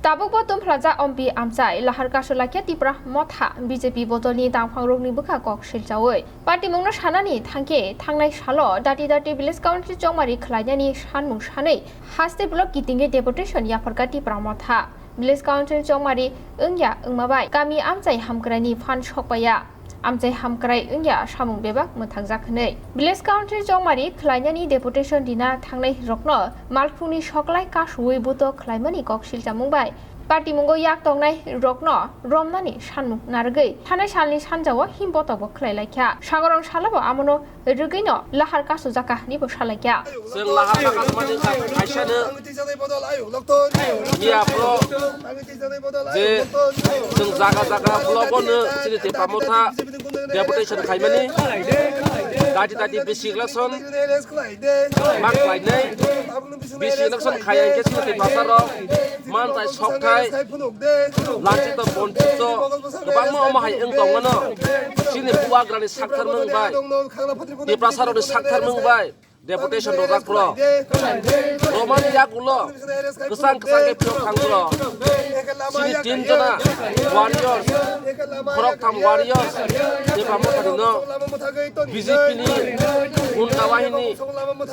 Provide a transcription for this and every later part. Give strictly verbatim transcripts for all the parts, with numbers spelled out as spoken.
Tabukbo tumphlajak ompi amchai lahar kasu laikha Tipra Motha B J P bodolni dangphangrokni bwkha kok silchaui. Patimungno sanani thangkhe thangnai salo Dati Dati Village Council chongmari khlainani sanmung sanwi haste block kitingwi deputation yapharkha Tipra Motha. Village Council chongmari wngya wngma bai kami amchai hamkraini phan sokpaiya. Amchai hamkrai wngya samung bebak mwthangjak hwnwi. Village Council chongmari khlainani deputation rina thangnai rokno malkhungni soklai kasuwi buto khlaimani kok silchamung bai patimungo yak tongnai rokno romnani sanmung narwgwi thanai salni sanjao himbotobo khlai laikha. Sagorong salobo amono rwgwino lahar kasujak hwnwibo salaikha. Chwng lahar kasumani kaisano miya phoro je chwng jaga jaga blogono chini Tipra Motha deputation khaimani, dati dati bisi election ma khlainai, bisi election khaiya hwnkhe chini Tiprasarok mantai sokthai, lanchito bonchito kwbangma omo hai wng tongmano. Chini bubagrani sakthar mung bai, Tiprasarokni sakthar mung bai deputation rojak phro. Romani yagulo kwchang kwchang khe phiyok thang phro. Chini tin jona warriors, khoroktham warriors, Tipra Mothani no B J P ni gunda bahini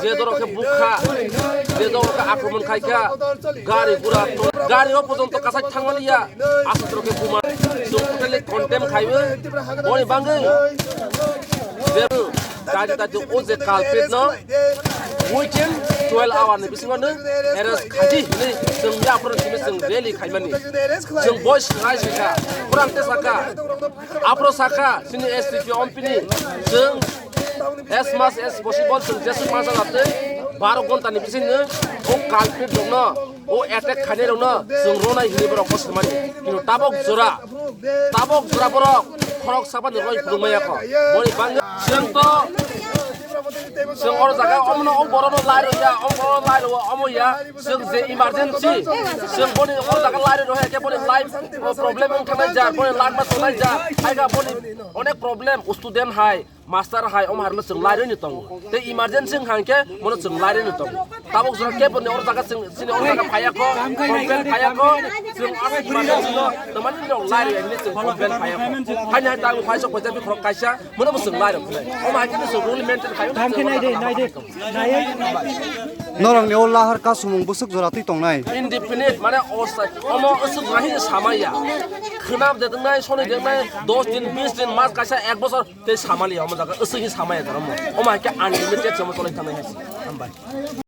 je dorok khe bukha, je dorok khe akromon khaikha, gari gura, gari o porjonto kasai thangmani ya, aswk dorok khe buma, chwng totally condemn khaiwi, boni bangwi je Dati dati o je culprit no within twelve hour ni bisingo no arrest khaidi hinwi chwng yaphuru simi chwng rally khaimani. Chwng voice raise kha, khorang te sakha, aphuru sakha chini S D P O M P ni chwng as much as possible chwng jesuk masa jatwi baro ghonta ni bisingno o culprit rokno o attack khainai rokno chwng ronai hinwi borok bo swmani. Kintu tabok jora, tabok jora borok khorok sabani roi phunuk maya kho. Boni bangwi chwng to, chwng oro jaga omono o borokno lai rwya, o borokno lai rwo, omo ya. Chwng je emergency, chwng boni o jaga lai rwo, hwnkhe boni life, o, problem wng thangnai jar, boni life ma tongnai jar, haikha boni onek problem, student hai. Master hai omo harno chwng lairoi ni tongo. Tei emergency wngkha hwnkhe mono chwng lairoi ni tongo. Tabuk jora kebo ni oro jaga chwng chini oro jaga phaiya kho, complain phaiya kho, chwng aswk emergency no twmani ni rok lairoi ni chwng complain phaiya kho. Haini hai tabuk phai sok paisa bikhorok kaisa mono bo chwng lairoi khlai. Omo hai khe chwng rule maintain khai. Thamkhe nai de, nai de, nai. Norok ni o lahar kasumung bwswk jora twi tongnai. Indefinite mane o sa-, omo bwswk jora hini samaya. Khwnam de tongnai, soni de tongnai, dos din, bis din, mas kaisa, ek bosor. Tei samali omo jaga, aswk hi samaya jora mo. Omo hai khe unlimited se omo tolai thangnai hai se. Hambai.